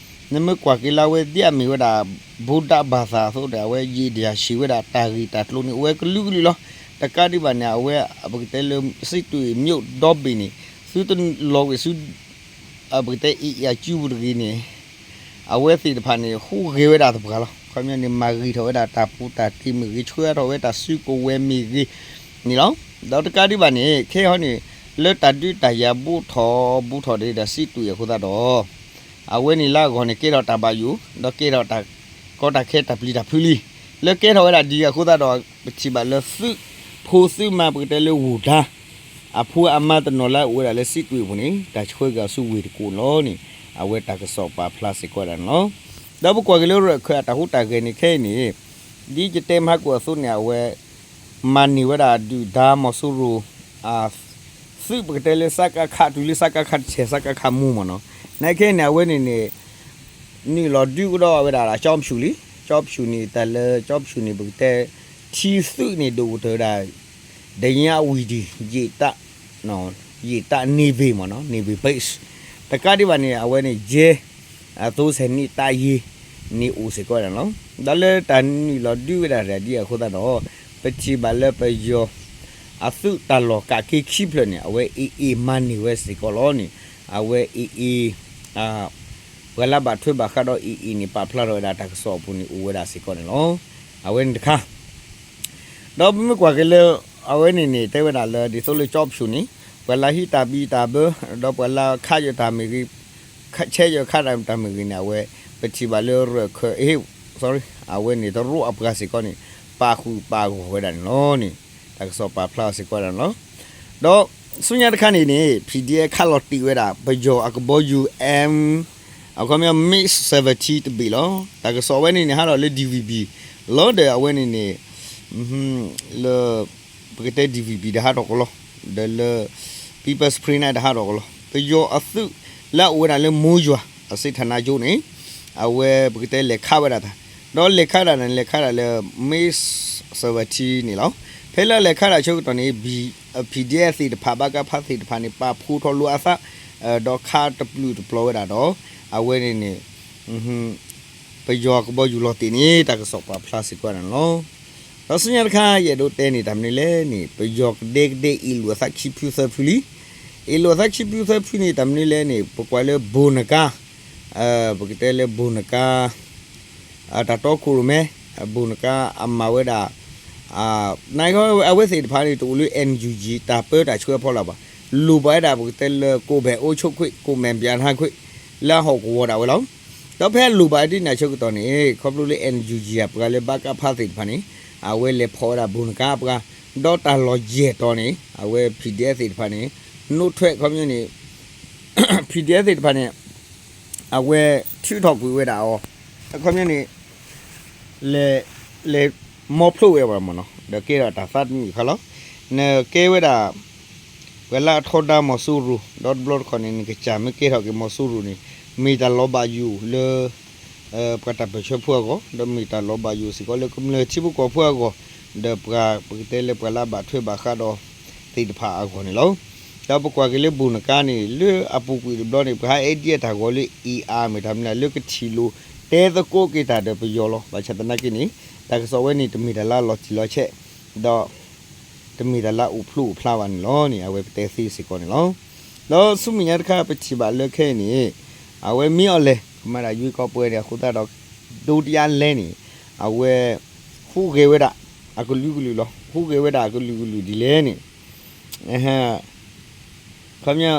နမ့ၢ်ကွၢ်က့ၤလၢအဝဲသ့ၣ်အမ့ၢ်ဝဲဒၣ် ဗုဒ္ဓဘာသာ အသိးဒီး အဝဲယံာ်တယၤဆံးဝဲဒၣ်တၢ်ဂ့ၢ်တၢ်ကျိၤန့ၣ် အိၣ်ဝဲကလုာ်ကလုာ်လီၤ. တကးဒံးဘၣ်န့ၣ် အဝဲ ပကတဲလၢ စစ်တွေ မြို့ ဒီဘ့ၣ်န့ၣ် သုတလီၤဝဲဆူ ပကတဲ အ့ၣ်အ့ၣ် အစုပူၤတဂ့ၤန့ၣ် အဝဲသ့ၣ်တဖၣ်န့ၣ် ဟူးဂဲၤဝဲဒၣ်သပှၢ်လီၤ. ခီပညီန့ၣ် မၤဂ့ၤထီၣ်ဝဲဒၣ်တၢ်ပူၤတၢ်တ့ၢ်မ့ၢ်ဂ့ၤ ဆှၢထီၣ်ဝဲတၢ်စုကဝဲၤမ့ၢ်ဂ့ၤန့ၣ်လီၤ. ဒီးတကးဒံးဘၣ်န့ၣ် ခဲအံၤန့ၣ် လၢတၢ်ဒုးတၢ်ယၤဘူးထီၣ်ဘူးထီၣ်ဒီး စစ်တွေ အဃိသတးဒီး အဝဲန့ၣ်လၢအဂီၢ်န့ၣ် ကဲထီၣ်တၢ်ဘၣ်ယိၣ် ဒီးကဲထီၣ်တၢ်ကီတၢ်ခဲတၢ်ပျံၤတၢ်ဖုးလံ. လၢကဲထီၣ်ဝဲဒၣ်ဒ်အဃိသတးဒီး ပထံၣ်ဘၣ်လၢသုးဖိသုးမါပကတဲလၢ ဝူၤဒါ အဖိအမါတနီၤလၢအအိၣ်ဝဲဒၣ်လၢ စစ်တွေ အပူၤန့ၣ် တၢ်ဆှၢက့ၤအီၤဆူဝ့ၢ်တကူၣ်န့ၣ်လီၤန့ၣ် အဝဲတၢ်ကစီၣ်ပာ်ဖျါစ့ၢ်ကီးဝဲဒၣ်န့ၣ်လီၤ. ဒီးပကွၢ်က့ၤလၢရၢၢ်ခၢၣ်အတၢ်ဟူးတၢ်ဂဲၤန့ၣ် ခဲအံၤန့ၣ် ဒ်ယတဲမဟါကိၣ်အသိးန့ၣ် အဝဲ မၤန့ၢ်ဝဲဒၣ်ဒုၣ်ဒါမီၤစိရိၤ သုးပကတဲလၢ စကခ တုၤလၢ စကခ တဆဲး စကခ မူမ့ၢ်နီၤ နခဲအံၤန့ၣ် အဝဲန့ၣ်န့ၣ် နုာ်လီၤဒုးကဒီးဝဲဒၣ် ကျောက်ဖြူ လံ. ကျောက်ဖြူ န့ၣ် တၢ်လၢ ကျောက်ဖြူ န့ၣ် ပကတဲ ထံသုးန့ၣ် ဒိၣ်ကတၢၢ်ဝဲဒၣ် ဒညဝတီ ရေတပ် ရေတပ် naval မ့ၢ်နီၤ naval base တကးဒံးဘၣ်န့ၣ် အဝဲန့ၣ် ယဲ အသိးဆဲးန့ၢ်တၢ်ယ့ န့ၣ်အိၣ်စ့ၢ်ကီးဝဲဒၣ်န့ၣ်လီၤ. ဒီးလၢတၢ်နုာ်လီၤဒုးဝဲဒၣ်ဒ်အံၤအဃိသတးဒီး ပထံၣ်ဘၣ်လၢပယီၤ အသုးတၢ်လီၢ်ကးက့ခံဖျၢၣ်န့ၣ် အဝဲ AA မၤန့ၢ်ဝဲစ့ၢ်ကီးလီၤန့ၣ် အဝဲ AA ပှၤလၢဘၣ်ထွဲဘၣ်ဃးဒီး AA န့ၣ် ပာ်ဖျါထီၣ်ဝဲဒၣ်တၢ်ကစီၣ်အပူၤန့ၣ် အိၣ်ဝဲဒၣ်စ့ၢ်ကီးန့ၣ်လီၤ. အဝဲန့ၣ်တခါ ဒီးပမ့ၢ်ကွၢ်က့ၤလၢ အဝဲန့ၣ်န့ၣ် တဲဝဲဒၣ်လၢ ဒ်သိးလၢ ကျောက်ဖြူ န့ၣ် ပှၤလၢဟံးတၢ်ဘံၣ်တၢ်ဘၢ ဒီးပှၤလၢခးယၢၤတၢ်မ့ၢ်ဂ့ၤ ဆဲးယၢၤခးတၢ်မ့ၢ်တၢ်မ့ၢ်ဂ့ၤန့ၣ် အဝဲ ပထံၣ်ဘၣ်လၢရၢၢ်ခၢၣ် အ့ sorry အဝဲန့ၣ် တရူးအပှၤစ့ၢ်ကီးန့ၣ် ပာ်ဃုာ်ပာ်ဂီၢ်ဝဲဒၣ်န့ၣ်လီၤန့ၣ် တၢ်ကစီၣ်ပာ်ဖျါအီၤစ့ၢ်ကီးဝဲဒၣ်န့ၣ်လီၤ. ဒီးဆူညါတခါန့ၣ်န့ၣ် PDF ခးလီၤတံၢ်ဝဲဒၣ် ပယီၤအကဘီယူၤ M အခီပညီ MiG seventeen တဘ့ၣ်လီၤ. တၢ်ကစီၣ်ဝဲန့ၣ်န့ၣ် ဟးထီၣ်လၢ DVB လီၤဒီးအဝဲန့ၣ်န့ၣ် လၢ ပကတဲ DVB တဟးထီၣ်ကလီၤ ဒီးလၢ People's Spring န့ၣ်တဟးထီၣ်ကလီၤ ပယီၤအသုးလၢအအိၣ်ဝဲဒၣ်လၢ မူယွၤ အစ့ထနါကၠိန့ၣ် အဝဲပကတဲလဲၤခးဝဲဒၣ်တၢ် ဒီးလဲၤခးဒၣ်န့ၣ် လဲၤခးဒၣ်လၢ MiG seventeen န့ၣ်လီၤ. ဖဲလၢအလဲၤခးဒၣ်ဆၢကတီၢ်န့ၣ် PDF သ့ၣ်တဖၣ် ဘၣ်ကဖး သ့ၣ်တဖၣ်န့ၣ် ပာ်ဖှိၣ်ထီၣ်လိာ်အသး ဒီးခးတပျုာ်တပျီၤဝဲဒၣ်ဒီး အဝဲန့ၣ်န့ၣ် ပယီၤကဘီယူၤလီၤတံၢ်န့ၣ် တၢ်ကစီၣ်ပာ်ဖျါစ့ၢ်ကီးဝဲဒၣ်န့ၣ်လီၤ. ဒီးဆူညါတခါ ယအဲၣ်ဒိးတဲန့ၣ် တၢ်မနုၤလဲၣ်န့ၣ် ပယီၤကဒဲကဒဲအ့ၣ်လိာ်အသးခံဖုသၢဖုလံ. အ့ၣ်လိာ်အသးခံဖုသၢဖုန့ၣ် တၢ်မနုၤလဲၣ်န့ၣ် ပကွၢ်လၢ ဘိၣ်နကါ ပကတဲလၢ ဘူးနကါ တၢ်တီခိၣ်ရိၣ်မဲ ဘူးနကါအမၤဝဲဒၣ် နအဝဲသ့ၣ်တဖၣ်န့ၣ် တအိၣ်လၢ NUG တၢ်ပၢတၢ်ဆှၢဖီလာ်ဘၣ်, လိၣ်ဘၣ်ဝဲဒၣ် ပကတဲလၢ ကိၣ်ဘဲၣ်အိၣ်ဆိးခွ့ၣ် ကိၣ်မဲၣ်ပၠးနါခွ့ၣ် လၢအဟီၣ်ကဝီၤဒၣ်ဝဲလီၤ. ဒီးဖဲလိၣ်ဘၣ်ဒ်န့ၣ်အဆၢကတီၢ်န့ၣ် ခီဖျိလၢ NUG အပှၤလၢဘၣ်ကးဖါသ့ၣ်တဖၣ်န့ၣ် အဝဲလဲၤဖီၣ်ဝဲဒၣ်ဘူးနကါအပှၤ, ဒီးတၢ်လီၢ်ယဲၢ်တီၤန့ၣ် အဝဲ PDF သ့ၣ်တဖၣ်န့ၣ် နူးထွဲ ခီပညီန့ၣ် PDF သ့ၣ်တဖၣ်န့ၣ် အဝဲထုးထီၣ်ကွံာ်ဝဲဒၣ်အီၤ, ခီပညီန့ၣ် လဲၤ လဲၤမီဖျိဝဲဘၣ်မ့ၢ်နီၤ, ဒီးကဲထီၣ်တၢ်သးတမံၤအခါလီၤ. နကဲဝဲဒၣ် ပှၤလၢအထီဒါမီၤစိရိၤ ဒီးတဘျီတခီၣ်န့ၣ် နကစၢ်မ့ၢ်ကဲထီၣ်က့ၤမီၤစိရိၤန့ၣ် မ့ၢ်တၢ်လီၤဘၣ်ယိၣ်လၢ ပှၤတၢ်ပၢၢ်ဆၢဖိအဂီၢ်, ဒီးမ့ၢ်တၢ်လီၤဘၣ်ယိၣ်စ့ၢ်ကီးလၢကမျၢၢ်ထံဖိကီၢ်ဖိအဂီၢ်, ဒီးပှၤ ပကတဲလၢပှၤလၢအဘၣ်ထွဲဘၣ်ဃးဒီးသ့ၣ်တဖၣ်အဂီၢ်န့ၣ်လီၤ. ဒီးပကွၢ်က့ၤလၢဘူးနကါန့ၣ် လၢအပူၤကွံာ်တဘျီန့ၣ် ပှၤဟးအဲၣ်ဒိးတၢ်ဂီၤလၢ အ့ၣ်အါ မ့ၢ်တၢ်မနုၤလၢကထံၣ်လိာ်တဲသကိးက့ၤတၢ်ဒီးပယီၤလီၤ. ဘၣ်ဆၣ်သနာ်က့န့ၣ် တၢ်ကစီၣ်ဝဲန့ၣ် တမ့ၢ်တၢ်လၢအလီၤတံၢ်လီၤဆဲး ဒီး တမ့ၢ်တၢ်လၢအအိၣ်ဖျိအိၣ်ဖျါဘၣ်န့ၣ်လီၤန့ၣ် အဝဲပတဲသ့စ့ၢ်ကီးန့ၣ်လီၤ. ဒီးဆူမဲာ်ညါတခါ ပထံၣ်ဘၣ်လၢခဲအံၤန့ၣ် အဝဲမ့ၢ်အီၤလဲၣ် ကမၤဒၣ်ယွ့ကီးပှဲၤန့ၣ် အဃိသတးဒီး ဒုတိယလဲၣ်န့ၣ် အဝဲ ဟူးဂဲၤဝဲဒၣ် အကလုာ်ကလုာ်လီၤ. ဟူးဂဲၤဝဲဒၣ်အကလုာ်ကလုာ်ဒ်လဲၣ်န့ၣ် ခီပညီ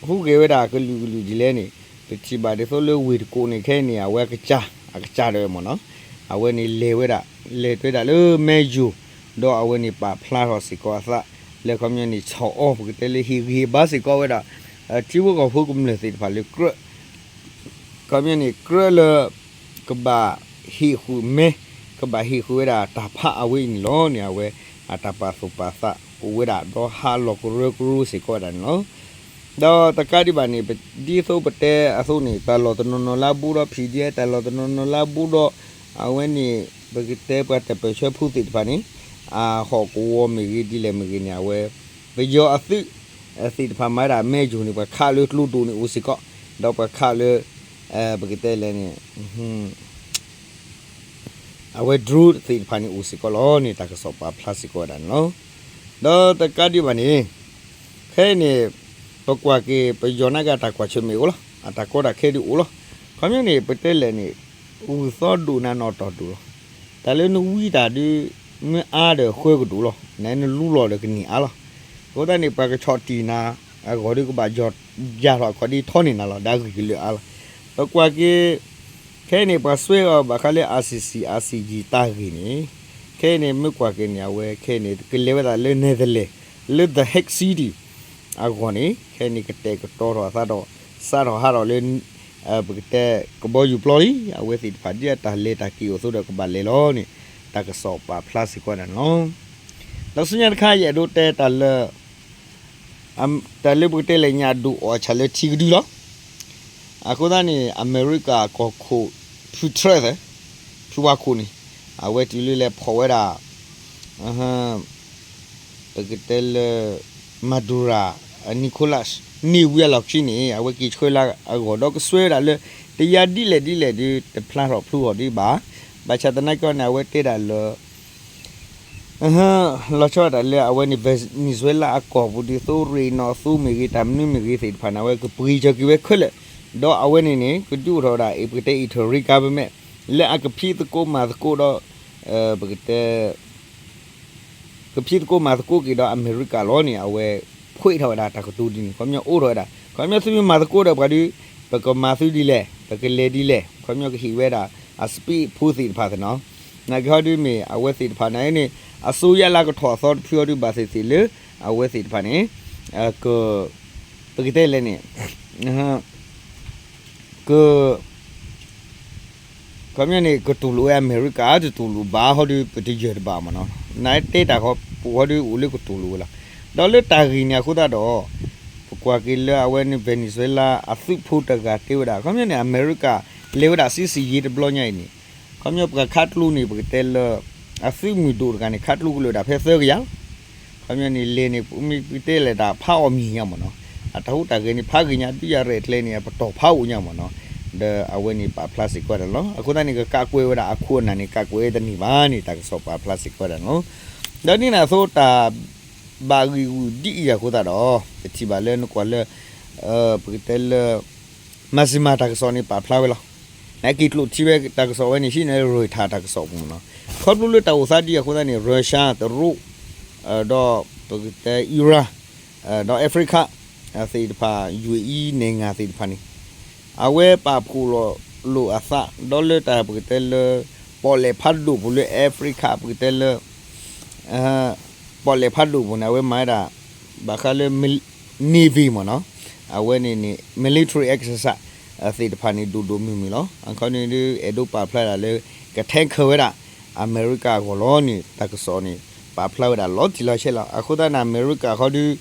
ဟူးဂဲၤဝဲဒၣ်အကလုာ်ကလုာ်ဒ်လဲၣ်န့ၣ် ပထံၣ်ဘၣ်ဒ်သိးလၢဝ့ၢ်တကိးန့ၣ် ခဲအံၤန့ၣ် အဝဲအကစၢ် အကစၢ်ဒၣ်ဝဲမ့ၢ်နီၤ, အဝဲန့ၣ်လဲၤဝဲဒၣ် လဲၤတွဲဒၣ်လၢမဲယိၤ, ဒီးအဝဲန့ၣ်ပာ်ဖျါထီၣ်စ့ၢ်ကီးအသး လၢခီပညီန့ၣ် ဆီၣ်အီၤ ပကတဲလၢဟ့ၣ်ဂံၢ်ဟ့ၣ်ဘါစ့ၢ်ကီးဝဲဒၣ် ထံဖိကီၢ်ဖိကမျၢၢ်သ့ၣ်တဖၣ်လၢကြၢး ခီပညီန့ၣ် ကြၢးလၢ ကဘၣ်ဟ့ၣ်ဃုာ်မဲ ကဘၣ်ဟ့ၣ်ဃုာ်ဝဲဒၣ်တၢ်ဖးအဝဲအံၤန့ၣ်လီၤန့ၣ် အဝဲအတၢ်ပာ်သူၣ်ပာ်သးအိၣ်ဝဲဒၣ် ဒီးဟးလီၤကရၢကရိစ့ၢ်ကီးဝဲဒၣ်န့ၣ်လီၤ. ဒီးတကးဒံးဘၣ်န့ၣ် ဒ်သိးပတဲအသိးန့ၣ် တၢ်လီၢ်တနီၤနီၤလၢအဘူးဒီး PDF တၢ်လီၢ်တနီၤနီၤလၢအဘူးဒီး အဝဲန့ၣ် ပကတဲပှၤတၢ်ပၢၢ်ဆၢဖိသ့ၣ်တဖၣ်န့ၣ် အဟီၣ်ကဝီၤမ့ၢ်ဂ့ၤဒ်လဲၣ်မ့ၢ်ဂ့ၤန့ၣ် အဝဲ ပယီၤအသုး သ့ၣ်တဖၣ်မၤဝဲဒၣ်မဲယိၤန့ၣ် ပှၤခးလၢကျိဒိၣ်န့ၣ်အိၣ်စ့ၢ်ကီး, ဒီးပှၤခးလၢ ပကတဲလဲၣ်န့ၣ် အဝဲ drone သ့ၣ်တဖၣ်န့ၣ်အိၣ်စ့ၢ်ကီးလီၤန့ၣ် တၢ်ကစီၣ်ပာ်ဖျါစ့ၢ်ကီးဝဲဒၣ်န့ၣ်လီၤ. ဒီးတကးဒံးဘၣ်န့ၣ် ခဲအံၤန့ၣ် ပကွၢ်က့ၤ ပယီၤနာ်က့အတၢ်ကွၢ်ဆၢၣ်မဲာ်အိၣ်လီၤ, အတၢ်ကီတၢ်ခဲဒုးအိၣ်လီၤ. ခီပညီန့ၣ် ပတဲလဲၣ်န့ၣ် ဂုၢ်သီဒိၣ်နၤနီၣ်တီၢ်ဒိၣ်လီၤ. တၢ်လၢနဝံတၢ်ဒုး မ့ၢ်အါဒီးဃၢကဒိၣ်လီၤ, နနလူလီၤဒီးကန့ၢ်အါလီၤ. အဃိသတးန့ၣ် ပှၤကဆီၣ်တံၢ်နၤ အဂီၢ်ဒုးကဘၣ်ယီၢ်ယၢ်ထီၣ်အခီၣ်ဒ်ထီန့ၢ်နၤလီၤ ဒီးဂံၢ်ကလၢာ်အါလီၤ. ပကွၢ်က့ၤ ခဲအံၤန့ၣ် ပှၤစွဲအီၤဘၣ်ဃးလၢ ICC ICJ တၢ်ဂ့ၢ်န့ၣ် ခဲအံၤန့ၣ် မ့ၢ်ကွၢ်က့ၤန့ၣ် အဝဲခဲအံၤန့ၣ် ကလဲၤဝဲဒၣ်လၢ Netherlands လၢ The Hague City အဂီၢ်န့ၣ် ခဲအံၤန့ၣ် ကတဲာ်ကတီၤထီၣ်အသးဒီး စးထီၣ်ဟးထီၣ်လၢ ပကတဲ ကဘီယူၤပျီလံ အဝဲသ့ၣ်တဖၣ်ဒ်အတၢ်လဲၤတၢ်က့ၤအိၣ်အသိးဒီးကဘၣ်လဲၤလီၤန့ၣ် တၢ်ကစီၣ်ပာ်ဖျါစ့ၢ်ကီးန့ၣ်လီၤ. ဒီးဆူညါတခါ ယအဲၣ်ဒိးတဲတၢ်လၢ တၢ်လၢပကတဲလဲၣ်ညါဒိၣ်အီၣ်ဆၣ်လၢထံကဒုလီၤ. အဃိသတးန့ၣ် အမဲရကၤကီၢ်ခိၣ် ဖုထြၢၣ်သၢ ဖုဝါခိၣ်န့ၣ် အဝဲတုၤလၢလဲၤဖီၣ်ဝဲဒၣ် ပကတဲလၢ Maduro Nicolas န့ၢ်ဝံၤအလီၢ်ခံန့ၣ် အဝဲက့ၤဆှၢလၢအဂီၢ်ဒီးကစွဲဝဲဒၣ်လၢ တယၤဒ်လဲၣ်ဒ်လဲၣ်ဒုး တဖျါထီၣ်ဖျိထီၣ်ဒံးဘၣ်. ဘၣ်ဆၣ်သနာ်က့န့ၣ် အဝဲတဲဒၣ်လၢ လီၤဆီဒၣ်တၢ်လၢအဝဲန့ၣ် Venezuela အကီၢ်ပူၤဒ်သိးရ့ၣ်နီၣ်သိမ့ၢ်ဂ့ၤ တၢ်မနုၤမ့ၢ်ဂ့ၤသ့ၣ်တဖၣ်န့ၣ် အဝဲကပှ့ၤစၢၤက့ၤဝဲခဲလၢာ်, ဒီးအဝဲန့ၣ်န့ၣ် ကဒုးအိၣ်ထီၣ်ဝဲဒၣ် ပကတဲ interim government လၢအကဖံးသကိးမၤသကိးဒီး ပကတဲ ကဖံးသကိးမၤသကိးက့ၤဒီးအမဲရကၤလီၤန့ၣ် အဝဲ ဖှ့ထီၣ်ဝဲဒၣ်တၢ်ကတိၤဒ်န့ၣ် ခီပညီအိၣ်ထီၣ်ဝဲဒၣ် ခီပညီသုမ့ၢ်မၤသကိးဒီးပှၤဒီး ပကမၤသုဒ်လဲၣ် ပကလဲၤဒ်လဲၣ် ခီပညီကဟ့ၣ်ဝဲဒၣ် အ speech ဖိသ့ၣ်တဖၣ်သ့ၣ်နီၤ, နာ်က့ဟီဒုးမ့ၢ် အဝဲသ့ၣ်တဖၣ်န့ၣ်န့ၣ် အစိယါလၢကထီၣ်အသီတဖုဟီဒုးဘၣ်သ့ၣ်သ့ၣ်လၢ အဝဲသ့ၣ်တဖၣ်န့ၣ် က ပကတဲလဲၣ်န့ၣ် က ခီပညီန့ၣ် ကတူၢ်လိာ်ဝဲအမဲရကၤ တတူၢ်လိာ်ဘၣ်ဟီဒုး ပတယၢၢ်တဘၣ်မ့ၢ်နီၤ, နတဲတၢ်ခီပူၤဟီဒုးအိၣ်လၢကတူၢ်လိာ်ဝဲလီၤ. ဒီးလၢတၢ်ဂ့ၢ်န့ၣ်အဃိသတးဒီး ပကွၢ်က့ၤလၢအဝဲန့ၣ် Venezuela အသုးဖိတဂၤတဲဝဲဒၣ် ခီပညီန့ၣ် အမဲရကၤ လဲၤဝဲဒၣ် စစ်ဆင်ရေး တဘျီညါအံၤန့ၣ် ခီပညီပှၤခးကျိန့ၣ် ပကတဲလၢ အသုးမုၢ်ဒိၣ်တဂၤန့ၣ် ခးကျိကလုာ်ဒၣ်ဖဲသၢကယၤလီၤ. ခီပညီန့ၣ် လဲၤန့ၣ် မ့ၢ်ပတဲလဲၣ်တၢ်ဖးအီၣ်မံၤညါမ့ၢ်နီၤ, အတၢ်ဟူးတၢ်ဂဲၤန့ၣ် ဖးဂ့ၤညါ ဒုးယၤရဲၣ်ကျဲၤန့ၣ် အပတီၢ်ဖးအိၣ်ညါမ့ၢ်နီၤ, ဒီးအဝဲန့ၣ်ပာ်ဖျါစ့ၢ်ကီးဒၣ်လီၤ. အဃိသတးန့ၣ် ကကးကွဲးဝဲဒၣ်အခိၣ်အနၢ်န့ၣ် ကးကွဲးဝဲတန့ၢ်ဘၣ်န့ၣ် တၢ်ကစီၣ်ပာ်ဖျါစ့ၢ်ကီးဒၣ်လီၤ. ဒီးဒ်န့ၣ်အသိးတၢ် ဘၣ်ဂံၢ်ဂူာ်ဒ်အံၤအဃိသတးဒီး ပထံၣ်ဘၣ်လၢနကွၢ်လၢ ပကတဲလၢ မၤစံမၤတၢ်ကစီၣ်န့ၣ် ပာ်ဖျါဝဲလီၤ. နက့ၤကျိာ်ထံဝဲတၢ်ကစီၣ်ဝဲန့ၣ် ဟံးန့ၢ် Reuters တၢ်ကစီၣ်ပူၤမ့ၢ်နီၤ. ခီဖျိလၢတၢ်အိၣ်သးဒ်အဃိသတးန့ၣ် Russia တရူး ဒီးပကတဲ Iran ဒီး Africa သ့ၣ်တဖၣ် ယူၢ်အံၤ နဲၣ်ငါသ့ၣ်တဖၣ်န့ၣ် အဝဲပာ်ဖှိၣ်လီၤလိာ်အသး ဒီးလၢတၢ်ပကတဲလၢ ပီၣ်လဲၣ်ဖးဒိၣ်ပူၤလၢ Africa ပကတဲလၢ ပီၣ်လဲၣ်ဖးဒိၣ်ပူၤန့ၣ် အဝဲမၤဝဲဒၣ် ဘၣ်ဃးလၢ Navy မ့ၢ်နီၤ, အဝဲန့ၣ်န့ၣ် military exercise သ့ၣ်တဖၣ်န့ၣ် ဒိၣ်ဒိၣ်မုၢ်မုၢ်လီၤ. အခီန့ၣ်ဒုး အဲၣ်ဒိးပာ်ဖျါဒၣ်လၢ ကထဲခၢၣ်ဝဲဒၣ် အမဲရကၤအဂီၢ်လီၤန့ၣ် တၢ်ကစီၣ်န့ၣ် ပာ်ဖျါဝဲဒၣ်လီၤတံၢ်လီၤဆဲးလီၤ. အဃိသတးန့ၣ် အမဲရကၤဃီဒုး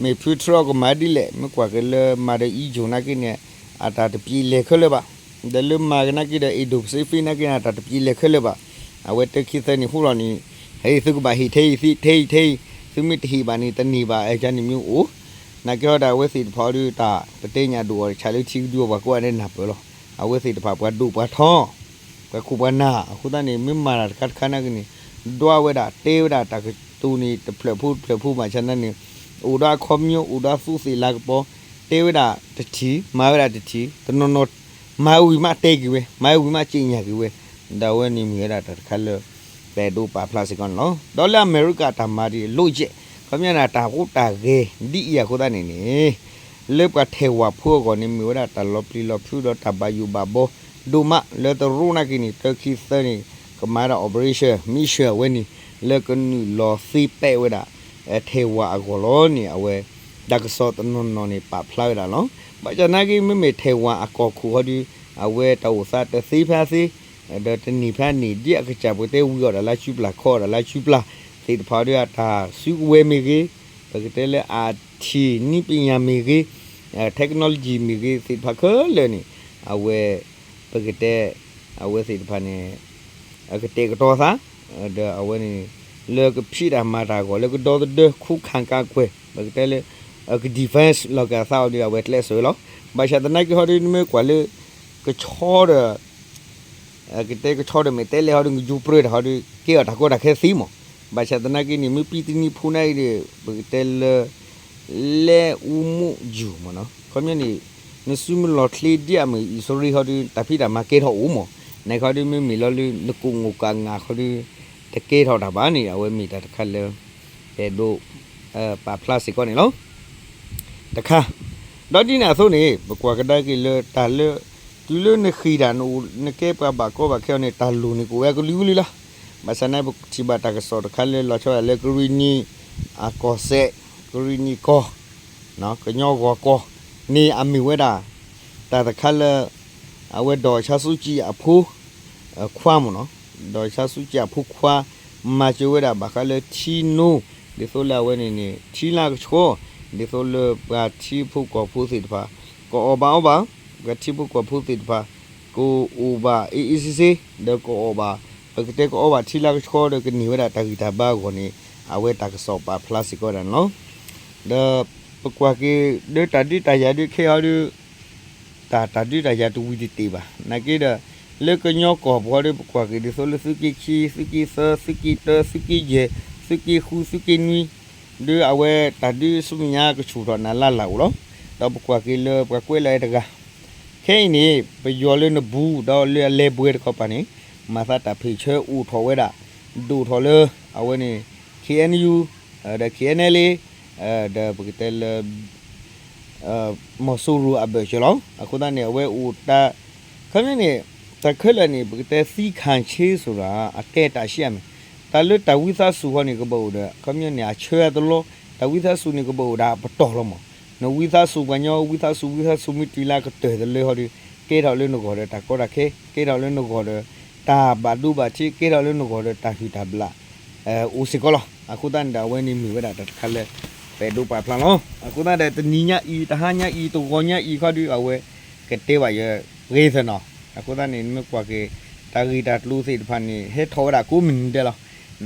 မ့ၢ်ဖုထြီကမၤဒ်လဲၣ် မ့ၢ်ကွၢ်က့ၤလၢမၤဒီး အံၤယိၤ နာ်က့န့ၣ် အတၢ်တပျံၤလဲၤခဲလၢာ်ဘၣ်. ဒီးလၢမၤကနာ်က့ဒီး Indo-Pacific နာ်က့န့ၣ် အတၢ်တပျံၤလဲၤခဲလၢာ်ဘၣ်. အဝဲတၢခံသၢနံၣ်ဟူလီၤန့ၣ် ဟဲ သုကဘၣ်ဟ့ၣ်ထဲအံၤ ထဲအံၤ ထဲအံၤ, သုမ့ၢ်တဟ့ၣ်ဘၣ်န့ၣ် တန့ၢ်ဘၣ် အကန့ၣ်မ့ၢ်အိၣ်. နာ်က့ဟီဒီး အဝဲသ့ၣ်တဖၣ်အီၤဒုး တၢ်တတဲညၣ်ဒိၣ်အီၤတဆၣ်လၢထံကဒုအီၤ ပှၤကိးဂၤဒဲးနၢ်ပၢၢ်လီၤ. အဝဲသ့ၣ်တဖၣ် ပှၤဒိၣ်ပှၤထီ ပှၤခိၣ်ပှၤနၢ် အဃိသတးန့ၣ် မ့ၢ်မၤတၢ်တခါတခါနာ်က့န့ၣ် ဒွးဝဲဒၣ် တဲဝဲဒၣ်တၢ်ကတိၤန့ၣ် တဖျၢၣ်ဖိတဖျၢၣ်ဖိ ဘၣ်ဆၣ်သနာ်က့န့ၣ် အိၣ်ဒီးအခီပညီ အိၣ်ဒီးသူးသ့ၣ်လၤကပီၤ တဲဝဲဒၣ်တထံၣ် မၤဝဲဒၣ်တထံၣ် တနီၤနီၤ မၤဝံၤမးတဲက့ၤဝဲ မၤဝံၤမးစံးညါက့ၤဝဲ, ဒီးအဝဲန့ၣ်မ့ၢ်ဝဲဒၣ်တၢ်တခါလၢ ပအဲၣ်ဒိးပာ်ဖျါစ့ၢ်ကီးန့ၣ်လီၤ. ဒီးလၢအမဲရကၤတၢ်မၤဒ်အံၤ လိၣ်ယဲၢ် ခီပညီန့ၣ် တၢ်ဟူးတၢ်ဂဲၤဒ်အံၤအဃိသတးန့ၣ်န့ၣ် လၢပှၤထဲၣ်ဝၤဖိအဂီၢ်န့ၣ် မ့ၢ်ဝဲဒၣ်တၢ်လီၤပျံၤလီၤဖုးဒီးတၢ်ဘၣ်ယိၣ်ဘၣ်ဘီဒိၣ်မး လၢတရူးနာ်က့န့ၣ် တၢခံသၢန့ၣ် ကမၤဒၣ် operation မံၤဆၢၣ် အဝဲန့ၣ် လၢကနုာ်လီၤသ့ပဲာ်ဝဲဒၣ် ထဲၣ်ဝၤအဂီၢ်လီၤန့ၣ် အဝဲ တၢ်ကစီၣ်တနီၤနီၤန့ၣ် ပာ်ဖျါဝဲဒၣ်လီၤ. ဘၣ်ဆၣ်သနာ်က့ မ့မ့ၢ်ထဲၣ်ဝၤအကီၢ်ခိၣ်ဃီဒုး အဝဲတၢ်အိၣ်သးတသ့ဖဲသ့ ဒီးတန့ၢ်ဖဲန့ၢ် ဒ်အကစၢ်ပကတဲဝံၤအီၣ်တၢ်လၢစုပျၢ် ခီအီၣ်တၢ်လၢစုပျၢ်သ့ၣ်တဖၣ်ဒီး အတၢ်စုကဝဲၤမ့ၢ်ဂ့ၤ, ပကတဲလၢ IT နည်းပညာ မ့ၢ်ဂ့ၤ, technology မ့ၢ်ဂ့ၤ သ့ၣ်တဖၣ်ခဲလၢာ်န့ၣ် အဝဲ ပကတဲ အဝဲသ့ၣ်တဖၣ်န့ၣ် အကတဲာ်ကတီၤသး ဒီးအဝဲန့ၣ် လၢကဖံးတၢ်မၤတၢ်အဂီၢ် လၢကဒီသဒၢ ခုခံကာကွယ် ပကတဲလၢ က defense လီၤက့ၤအသးအီၤဒီး အဝဲကျဲးစၢးဝဲလီၤ. ဘၣ်ဆၣ်သနာ်က့ဟီဒုး နမ့ၢ်ကွၢ်လၢ ကဆီဒီး ကတဲကဆီဒီးမ့ၢ်တဲလဲၣ်ဟီဒုး ကယူပြၢတၢ်ကီတၢ်ခဲသ့မး. ဘၣ်ဆၣ်သနာ်က့န့ၣ် မ့ၢ်ပံတနံၤဖိနာ်အံၤဒီး ပကတဲလၢ လဲၤအူမူယူၤမးနီၤ ခီပညီန့ၣ် နစုမုၢ်လီၤချ့ဒ်အမ့ၢ်အံၣ်စရ့လးဟီဒုး တၢ်ဖံးတၢ်မၤကဲထီၣ်အိၣ်မး. နခီဒုးမ့မ့ၢ်လီၤလၢ နကိၣ်ငိၣ်ကၣ်ငၣ်ခီဒုး တကဲထီၣ်တၢ်ဘၣ်န့ၣ် အဝဲမ့ၢ်တၢ်တခါလၢ အဲၣ်ဒိး ပာ်ဖျါစ့ၢ်ကီးန့ၣ်လီၤ. တခါ ဒီးဒ်န့ၣ်အသိးန့ၣ် ပကွၢ်ကဒါက့ၤလၢတၢ်လၢ တုၤလၢနဃ့ၢ်တၢ် နအိၣ်နကဲပှၤဘၣ်ကီဘၣ်ခဲအီၤန့ၣ် တၢ်လိၣ်န့ၣ်ကအိၣ်ဝဲကလုာ်ကလုာ်လီၤ. ဘၣ်ဆၣ်န့ၣ် ပထံၣ်ဘၣ်တၢ်ကစီၣ်တခါလၢလီၤဆီဒၣ်လၢကရံၣ်နံၣ်အကီၢ်စဲၣ်, ကရံၣ်နံၣ်ကီၢ်, ကညီဂီၤကီၢ်န့ၣ် အမ့ၢ်ဝဲဒၣ် တၢ်တခါလၢ အဝဲဒီးဆါဆူကံအဖိ ခွါမးနီၤ, ဒီးဆါဆူကံအဖိခွါ မၤစၢၤဝဲဒၣ်ဘၣ်ဃးလၢထံနိ, ဒ်သိးလၢအဝဲန့ၣ်န့ၣ် ထံလၢကဆှီ, ဒ်သိးလၢပှၤထံဖိကီၢ်ဖိသ့ၣ်တဖၣ် ကအီၣ်ဘၣ်အီဘၣ်, ပှၤထံဖိကီၢ်ဖိသ့ၣ်တဖၣ် ကအိၣ်ဘၣ်အ့ၣ်အ့ၣ်စ့စ့, ဒီးကအီၣ်ဘၣ် ပကတဲကအီဘၣ်ထံလၢကဆှီဒီးကန့ၢ်ဝဲဒၣ်တၢ်ဂံၢ်တၢ်ဘါအဂီၢ်န့ၣ် အဝဲတၢ်ကစီၣ်ပာ်ဖျါစ့ၢ်ကီးဝဲဒၣ်န့ၣ်လီၤ. ဒီးပကွၢ်က့ၤ ဒီးတၢ်ဒုးတၢ်ယၤဒုးခဲအံၤဒုး တၢ် တၢ်ဒုးတၢ်ယၤတဝံၤတတ့ၢ်ဘၣ်. နာ်က့ဒီး လၢကညီကီၢ်ပူၤဒီး ပကွၢ်က့ၤဒ်သိးလၢသုးက့ခံ, သုးက့သၢ, သုးက့တၢ, သုးက့ယဲၢ်, သုးက့ဃု, သုးက့နွံ, ဒီးအဝဲတၢ်ဒုးဆူမဲာ်ညါကဆူၣ်ထီၣ်နၤလၢ်လၢ်အိၣ်လီၤ. ဒီးပကွၢ်က့ၤလၢပှၤကွဲးလီၤအဲၣ်တဂၤ ခဲအံၤန့ၣ် ပယီၤလၢနဘူး ဒီးလၢအလဲၤဘှဲတခီပၤန့ၣ် မၤသးတၢ်ဖံးဆၢအိၣ်ထီၣ်ဝဲဒၣ် ဒိၣ်ထီၣ်လၢ အဝဲန့ၣ် KNU ဒီး KNLA ဒီးပကတဲလၢ မီၤစိရိၤအဘၢၣ်စၢၤလီၤ. အဃိသတးန့ၣ် အဝဲအိၣ်တၢ် ခီပညီန့ၣ် တၢ်ခဲလၢာ်န့ၣ် ပကတဲသံခၣ်ဆ့စိၤဒီး အတဲတၢ်ဆံးအမ့ၢ် တၢ်လၢတၢ်ဝံသးစူၤဃီန့ၣ် ကဘၣ်အိၣ်ဒီး ခီပညီန့ၣ် အဆၢအတလီ တၢ်ဝံသးစူၤန့ၣ် ကဘၣ်အိၣ်ဒီးအပတီၢ်လီၤမး. နဝံသးစူၤပှၤညီ ဝံသးစူၤ ဝံသးစူၤမ့ၢ်တုၤလၢအကတၢၢ်တလၢဟီဒီး ကဲထီၣ်လၢနဂီၢ်ဒီးတၢ်ကီတၢ်ခဲ ကဲထီၣ်လၢနဂီၢ်ဒီး တၢ်ဘၣ်ဒိဘၣ်ထံး ကဲထီၣ်လၢနဂီၢ်ဒီးတၢ်ဟုၣ်တၢ်ဘျၣ် အိၣ်စ့ၢ်ကီးလီၤ. အဃိသတးန့ၣ်ဒီး အဝဲန့ၣ်မ့ၢ်ဝဲဒၣ်တၢ်တခါလၢ ပအဲၣ်ဒိးပာ်ဖျါလီၤ. အဃိသတးဒီး တနံၤညါအံၤ တဟါညါအံၤ တဂီၤညါအံၤခီဒီး အဝဲကတဲဘၣ်ယၤဂ့ၤသနီၤ. အဃိသတးန့ၣ် နမ့ၢ်ကွၢ်က့ၤ တၢ်ဂ့ၢ်တၢ်ကျိၤသ့ၣ်တဖၣ်န့ၣ် ဟဲထီၣ်ဝဲဒၣ်ကိးမုၢ်နံၤဒဲးလီၤ.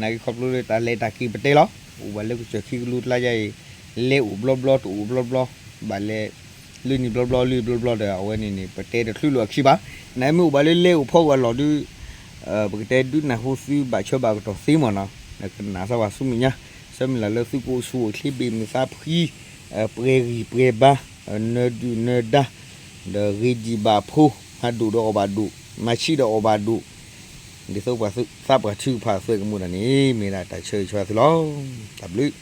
နာ်က့ခီဖျိလၢတၢ်လဲၤတၢ်က့ၤပတဲလီၤ. အိၣ်ဘၣ်လၢကစၢၢ်ခံကလိကျါယါအံၤ လဲၤအိၣ်ဘျီဘျီ တအိၣ်ဘျီဘျီ ဘၣ်လဲၤ လၢနံၤဘျီဘျီ လၢဘျီဘျီဒီး အဝဲန့ၣ်န့ၣ် ပတဲတချုးလိာ်အခံဘၣ်. နမ့ၢ်အိၣ်ဘၣ်လၢလဲၤအိၣ်ဖီကွၢ်လီၢ်ဒုး ပကတဲဒုးနၢ်ဟူသုဘၣ်ဆၢဘၣ်ကတီၢ်သ့မ့ၢ်နီၤ. နကနၣ်စၢ်ဝဲဆူမဲာ်ညါ ဆၢမုၢ်လၢ်လၢသုကအိၣ်ဆူၣ်အိၣ်ချ့ ဘ့ၣ်မုာ်သးဖှံ ပှဲၤဂံၢ်ပှဲၤဘါ နၢၤဒုၣ်နၢၤဒါ ဒီးဂ့ၢ်ဒံးဘၣ်ဖိ, မၤဒိၣ်ဒီးအီၣ်ဘၣ်ဒိၣ်, မၤဆံးဒီးအီၣ်ဘၣ်ဒိၣ်, ဒ်သိးပှၤသးပှၢ်ထုကဖၣ်အသွဲကမူဒၣ်န့ၣ် မ့ၢ်ဒၣ်တၢ်ဆၢဂ့ၤဆၢဝါသုလီၤ. တၢ်ဘျုး